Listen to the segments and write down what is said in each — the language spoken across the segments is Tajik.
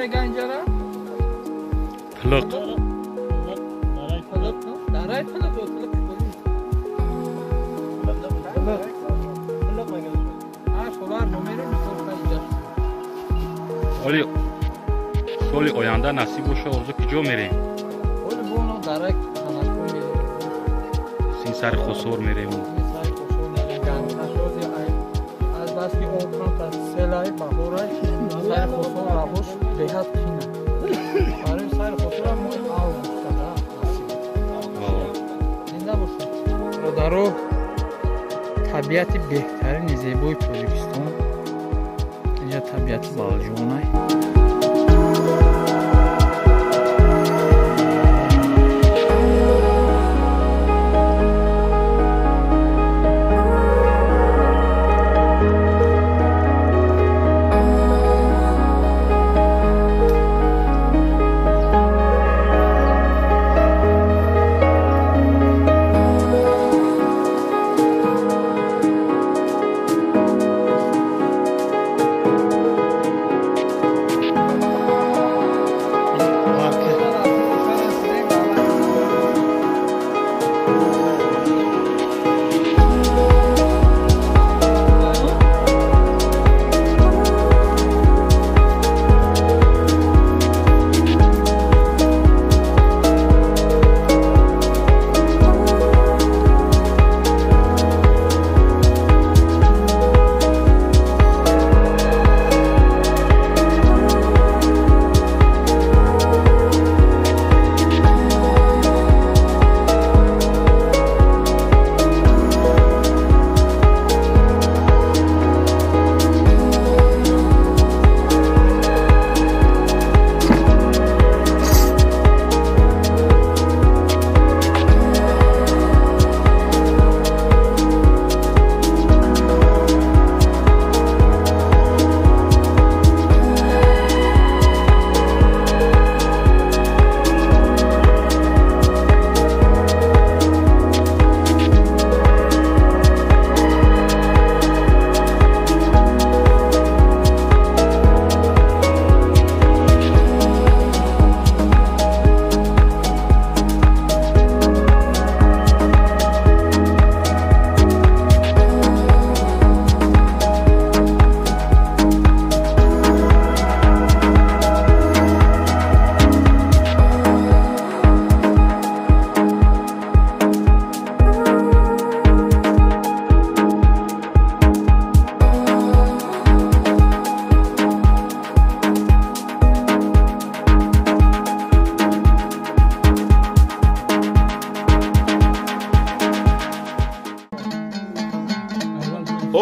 меган инҷара? Пилиқ. Пилиқ, дарай пилиқ ё тилиқ? Пилиқ. Пилиқ меган. Ҳар солар мо мерем, мисол инҷа. Оли соли оянда насиб боша, орзу куҷо мерем? Оли боно дарай Ханакӯ мерем. Син сари Хосор мерем. Сари Хосор мерем. Гандашози аз бас ки об камтар селай баҳорай сари Хосор равош беҳад қина. Барои сари Хосора моҳи август насиб. Зинда бошед. Бародаро, табиати беҳтарини зебои Тоҷикистон. Инҷа табиати Балҷувонай.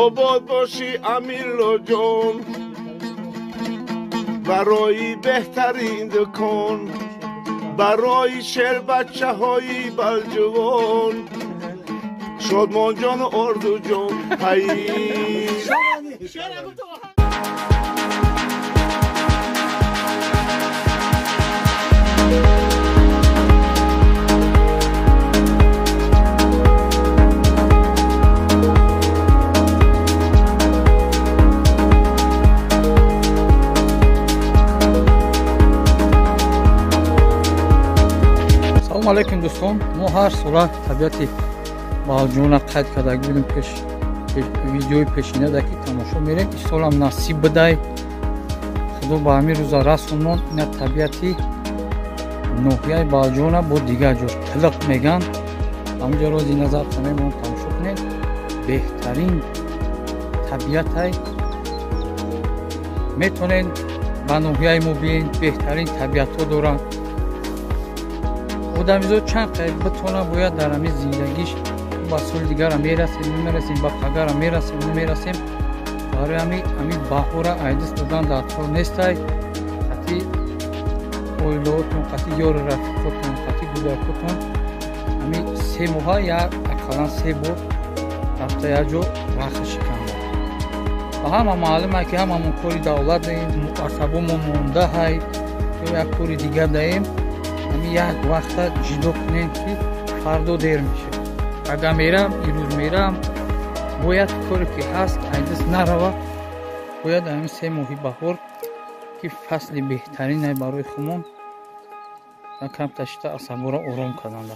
Обод бошӣ Амилло ҷон, барои беҳтарин дукон, барои шербачаҳои Балҷувон, Шодмон ҷону Орзу ҷон, ҳай. Салом алейкум дӯстон. Мо ҳар сола табиати Балҷувона қайд карда будем пеш видеои пешинада ки тамошо мерем. Ин солам насиб бидай. Худо ба ҳамин рӯза расонмон. Ина табиати ноҳияи Балҷувона бо дигар ҷош Тилиқ меган. Ҳаминҷо рози назар мемон тамошо кунед. Беҳтарин табиатай. Метонед ба ноҳияи мо биен, беҳтарин табиатҳо доранд. Одамизод чанд қайд битона бояд дар ҳамин зиндагиш ба соли дигара мерасем, намерасем, ба пагара мерасем, намерасем. Барои ҳамин баҳора айдис додан дар кор нестай. Қати оилаотон, қати ёру рафиқотон, қати гудакотон ҳамин 3 моҳа як ақаллан 3 бор рафта як ҷо рахта шиканда. Ба ҳама маълум ки ҳамамон кори давлат даем, асабомон монда ҳай, ё як кори дига даем. Ҳамин як вақта ҷидо кунем ки фардо дер мешавад. Агар мерам, ирӯз мерам, бояд коре ки ҳаст айдис нарава. Бояд ҳамин 3 моҳи баҳор Ки фасли беҳтарин барои хумон кам ташита асабора ором карданда.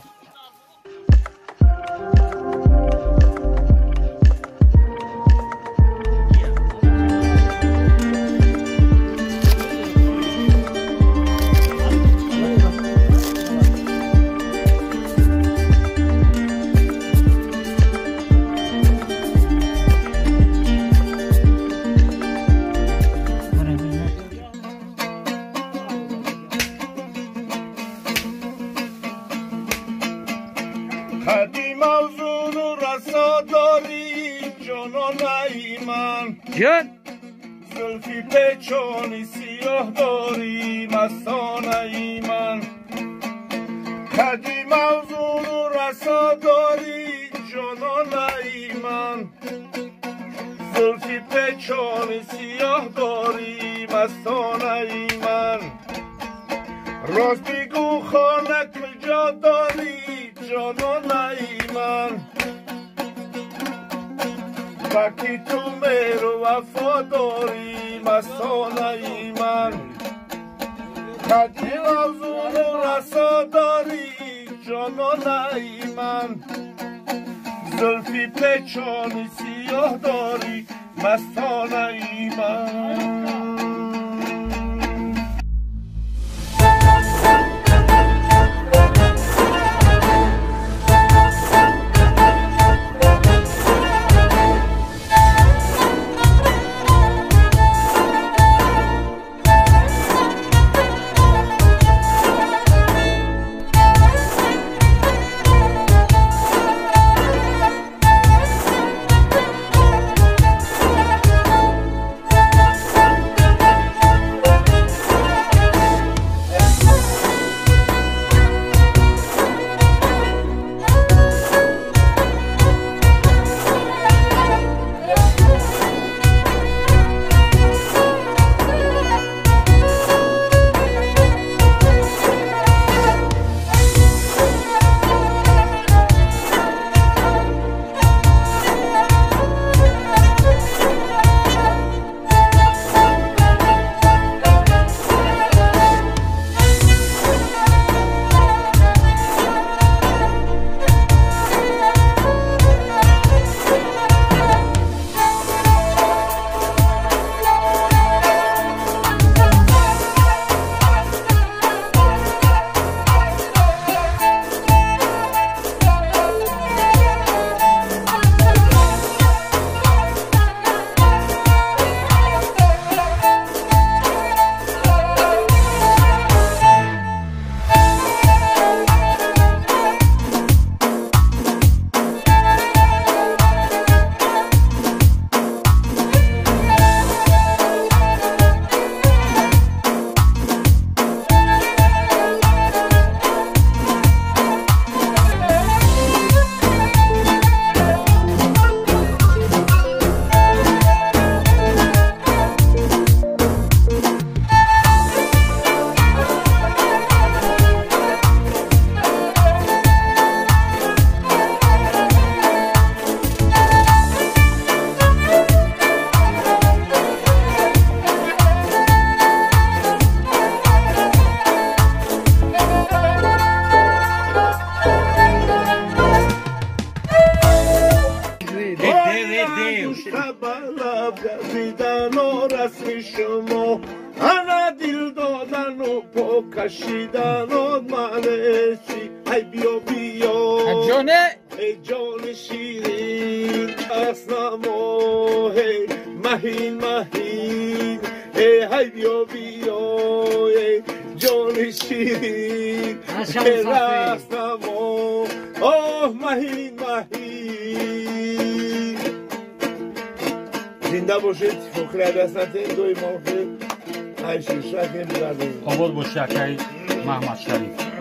جان زلفی پیچانی سیاه داری مستانه ای من قدی موزون و رسا داری جانانه ای من زلفی پیچانی سیاه داری مستانه ای من راست بگو خانه کجا داری جانانه ای من باکی تو میرو وفا داری مستانه ای من قدی موزون و رسا داری جانانه ای من زلفی پیچانی سیاه داری مستانه ای من. شما انا دل دادن و پا کشیدن و منشی ای بیا بیا جانه ای جان شیرین اصلا هی مهین مهین ای های بیا بیا ای جان شیرین اصلا آه مهین مهین. زنده باشید فخر دست نتین دوی ماه عیش شکیم آباد باشه اکای محمد شریف.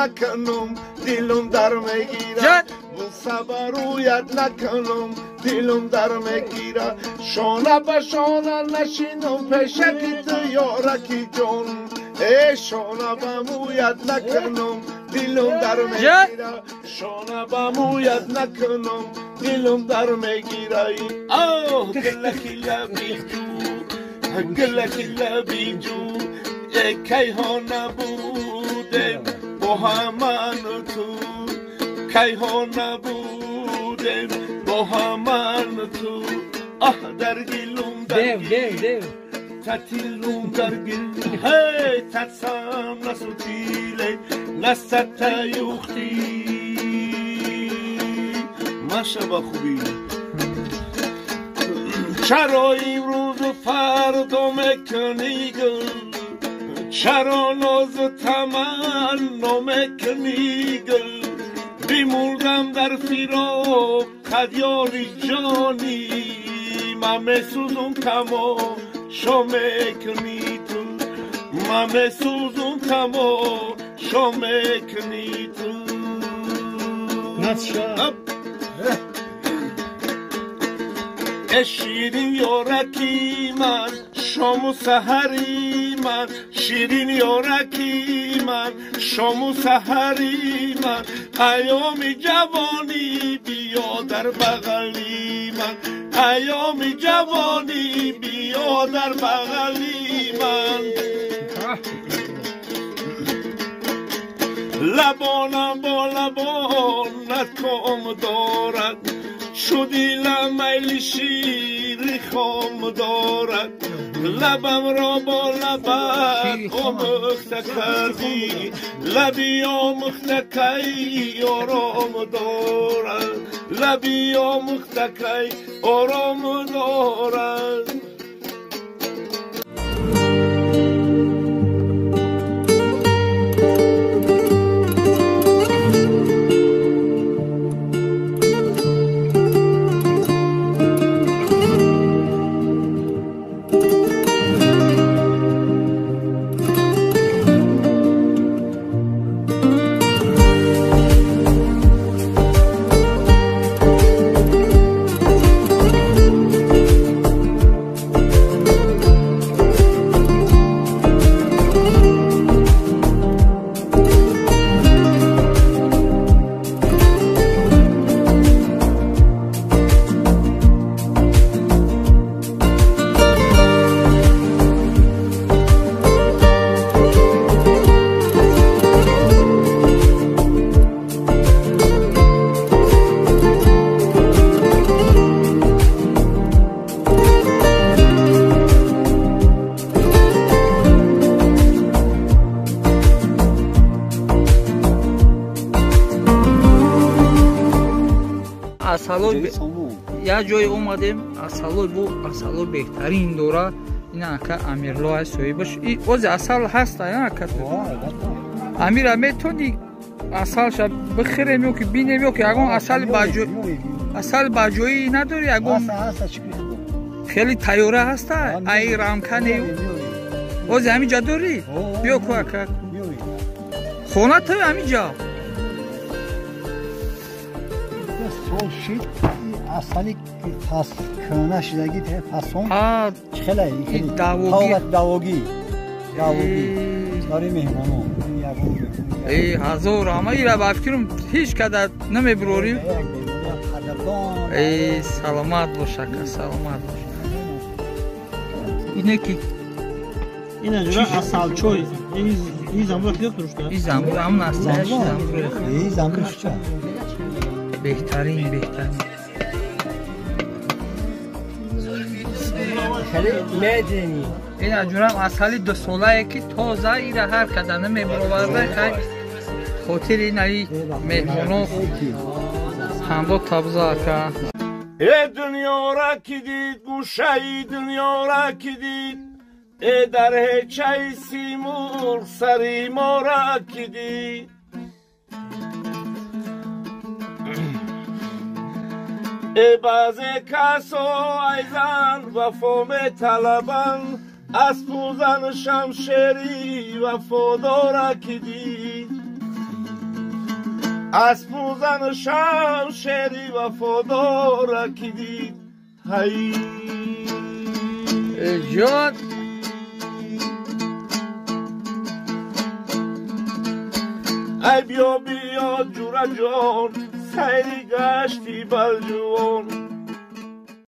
накунам, дилам дар мегирад. Бӯса ба рӯят накунам, дилам дар мегирад. Шона ба шона нашинам пешаки ту ёраки ҷон. Э шона ба мӯят накунам, дилам дар мегирад. Шона ба мӯят накунам, дилам дар мегирад. Оҳ гулаки лаби ту, гулаки лаби ҷу, кайҳо набудем бо ҳаману ту, кайҳо набудем бо ҳаману ту. Аҳ дар гилум дар гил, татилум дар гил, ҳей татсам насутиле насатаюхти. Маша ба хубӣ. Чаро имрӯзу фардо мекунӣ гул, чаро нозу таманно мекунӣ гул? Бимурдам дар фироқ қад ёри ҷонӣ, ман месӯзум тамошо мекунӣ ту, ман месӯзум тамошо мекунӣ ту. Э ширин ёраки ман, шому саҳари ман, ширин ёраки ман, шому саҳари ман, айёми ҷавонӣ биё дар бағали ман, айёми ҷавонӣ биё дар бағали ман. Лабонам бо лабонат ком дорад, чу дилам майли шири хом дорад. Лабамро бо лабат омӯхта кардӣ, лаби омӯхта кай ором дорад, лаби омӯхта кай ором дорад. Як ҷое омадем, асалой бу асалой беҳтарин дора. Ина ака Амирло ай соҳибаш. Ози асал ҳаст ая ака? Амира метони асалша бихӯрем ё ки бинем ё ки ягон асали асал баҷоӣ надори ягон? Хеле тайёра ҳаста? Ай рамкане? Ози ҳаминҷа дорӣ? Биё ку ака. Хона ту ҳаминҷа? Асали пас кӯна шидаги пасон хеле давогӣ давогӣ барои меҳмонон. Э ҳазор ама ира ба фикрам ҳеҷ када намебурорӣ. Э саломат бош ака, саломат бош. Ине ки ина ҷура асалчой. Ин замбур киё фурӯшта? Ин замбур ҳамн астаяш замбур. Ин замбур ча? Беҳтарин, беҳтарин. Ина ҷурам асали дусолае ки тоза ира ҳар када намебуроварда, хай хотири инаи меҳмоно ҳамдо табза ака. Э дунёра ки дид, гӯшаи дунёра ки дид, э дар ҳечаи симурғ сари мора ки дид. Э баъзе касо ай зан вафо металабанд, аз пӯзан шамшери вафодора ки дид. Асбу зану шамшери вафодора ки дид, ҳай. Ҷон. Ай, биё, биё, ҷураҷон, сайри гашти балҷувон.